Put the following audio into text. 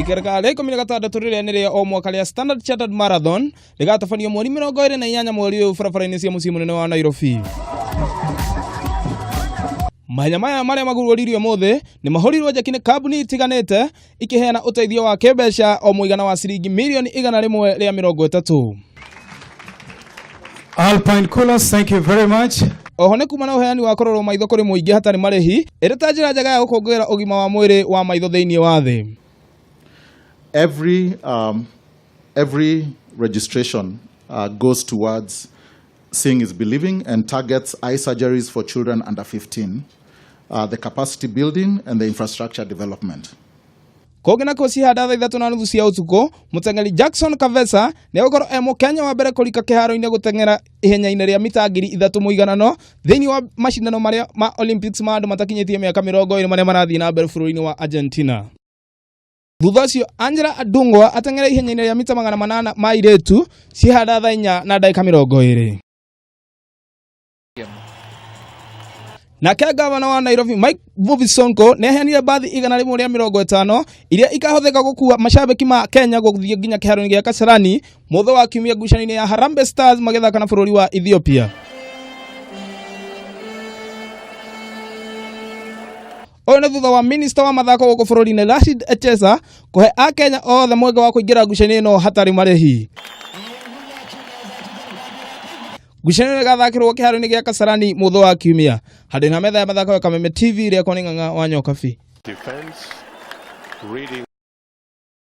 Ikereka rĩa 16 rĩrĩa nĩ rĩa o mwaka rĩa Standard Chartered Marathon rĩgatabanio mweri 28 mweri ũyũ barabara-inĩ cia mũciĩ mũnene wa Nairobi. Mahenya maya marĩa maguũririo ũmũthĩ nĩ mahũrirwo njeki nĩ kambuni itiganĩte ikĩheana ũteithio wa kĩmbeca o mũigana wa ciringi mirioni 130. Alpine Coolers, thank you very much. Oho nĩ kuma na ũheani wa kũrorwo maitho kũrĩ mũingĩ hatarĩ marĩhi ĩrĩ ta njĩra njega ya gũkũngũĩra ũgima wa mwĩrĩ wa maitho thĩinĩ wa thĩ. Every registration goes towards Seeing is Believing and targets eye surgeries for children under 15, the capacity building and the infrastructure development. Kũngĩ nakuo cihanda thaa 3:30 cia ũtukũ, mũteng'eri Jackson Kavesa nĩ egũkorwo e mũkenya wa mbere kũrika kĩharo-inĩ gũteng'era ihenya-inĩ rĩa mita 3000 mũiganano thĩinĩ wa macindano marĩa ma Olympics ma andũ matakinyĩtie mĩaka 20 marĩa marathiĩ na mbere bũrũri-inĩ wa Argentina. Thutha ũcio Angela Adungwa ateng'era ihenya-inĩ rĩa mita 800 ma airĩtu cihanda thaa 4:20. Nake gavana wa Nairobi Mike Mbuvi Sonko nĩ aheanire mbathi 150 iria ikahũthĩka gũkua macambĩki ma Kenya gũthiĩ nginya kĩharo-inĩ gĩa Kasarani mũthĩ wa kiumia ngucanio-inĩ ya Harambee Stars magĩthaka na bũrũri wa Ethiopia. Ũyũ nĩ thutha wa minista wa mathako gũkũ bũrũri-inĩ Rashid Echesa kũhe akenya othe mweke wa kũingĩra ngucanio ĩno hatarĩ marĩhi. Ngucanio ĩno ĩgathakĩrwo kĩharo-inĩ gĩa Kasarani mũthĩ wa kiumia. Handũ na metha ya mathako ya Kameme TV rĩakwa nĩ Ng'ang'a wa Nyokabi. Defense, reading.